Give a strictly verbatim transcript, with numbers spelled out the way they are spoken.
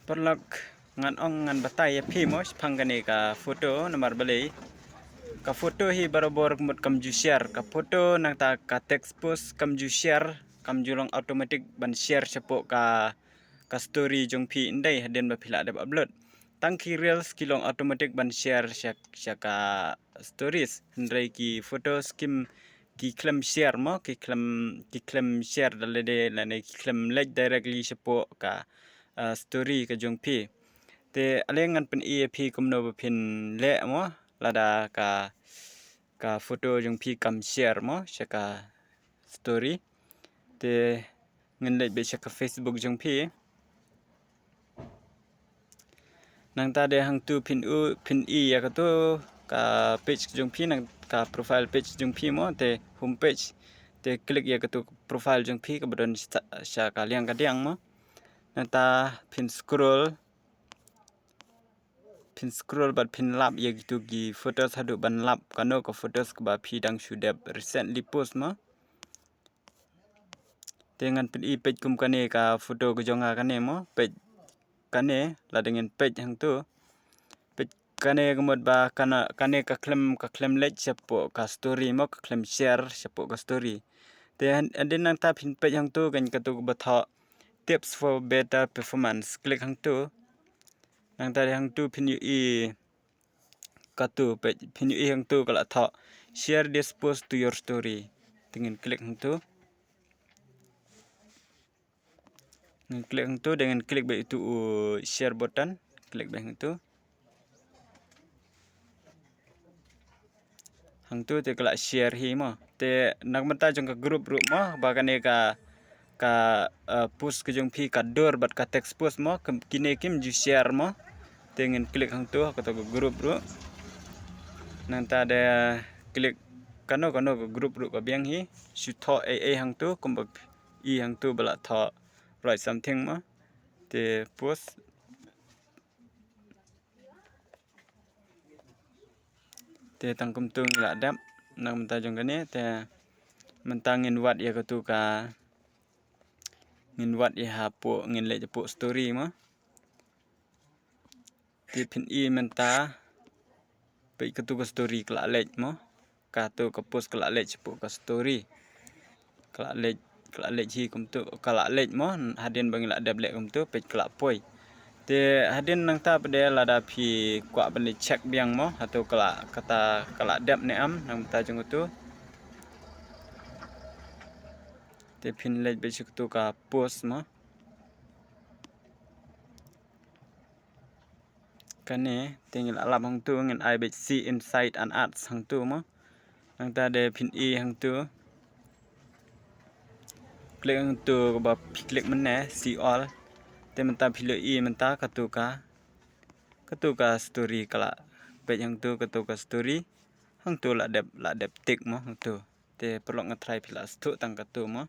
Paralok, ngan ong, ngan batai ïa phi mo shaphang kane ka photo namar balei. Ka photo hi barabor ka mut kam ju share, ka photo nangta ka text post kam ju share, kam ju long automatic ban share shapoh ka, ka story jong phi, ym dei hadien ba phi la dep upload. Tang ki reels ki long automatic ban share sha, sha ka stories, hynrei ki photos kim, ki khlem share mo, ki khlem, ki khlem share da lade lane ki khlem leit directly shapoh ka, ah, story ka jong phi. Te ale ngan pyni ïa phi kumno ba phin leh mo, lada ka, ka photo jong phi kam share mo sha ka story. Te ngin leit beit sha ka Facebook jong phi. Nangta de hangtu phin u, phin i ïa katu ka page jong phi, nang ka profile page jong phi mo, te home page. Te click ïa katu profile jong phi kaba don sha, sha ka liang ka diang mo. Nangta phin scroll, phin scroll bad phin lap ïa kitu ki photos haduh ban lap kano ka photos kaba phi dang shu dep recently post mo. Te ngan pyni peit kum kane ka photo ka jong nga kane mo, peit kane, lada ngin peit hangtu. Peit kane ka mut ba kana, kane ka khlem, ka khlem leit shapoh ka story mo, ka khlem share shapoh ka story. Te han-, hadien nangta phin peit hangtu kan katu kaba thoh tips for better performance. Click hangtu. Nangta de hangtu phin ïohi katu, peit, phin ïohi hangtu ka la thoh share this post to your story. Te ngin click hangtu. Ngin click hangtu, de ngin click beit utu u share button. Click beit hangtu. Hangtu te ka la share hi mo. Te na ka bynta jong ka group ruh mo, ba kane ka, ka, eh, post ka jong phi ka dur bad ka text post mo, kin-, kine kim ju share mo. Te ngin click hangtu ha katu ka group ruh. Nangta de click kano kano ka group ruh ka biang hi. Shu thoh ei ei hangtu kumba i hangtu ba la thoh write something mo. Te post. Te tang kumtu ngi la dep na ka bynta jong kane, te mynta ngin wad ïa katu ka, ngin wad ïa hapoh, ngin leit hapoh story mo. Te phin i mynta peit katu ka story ka la leit mo. Katu ka post ka la leit shapoh ka story. Ka la leit, ka la leit hi kumtu, ka la leit mo, hadien ba ngi la dep leh kumtu, peit ka la poi. Te hadien nangta pat de lada phi kwah ban leit check biang mo, hato ka la, kata ka la dep ne em, na ka bynta jong katu. Te phin leit beit sha katu ka post mo. Kane, te ngi la lap hangtu, ngin ai beit see insight and ads hangtu mo. Nangta de phin i hangtu. Click hangtu kaba phi click mynne, see all. Te mynta phi la i mynta katu ka, katu ka story ka la. Peit hangtu katu ka story. Hangtu la dep, la dep tick mo hangtu. Te paralok nga tharai phi la sngewthuh tang katu mo.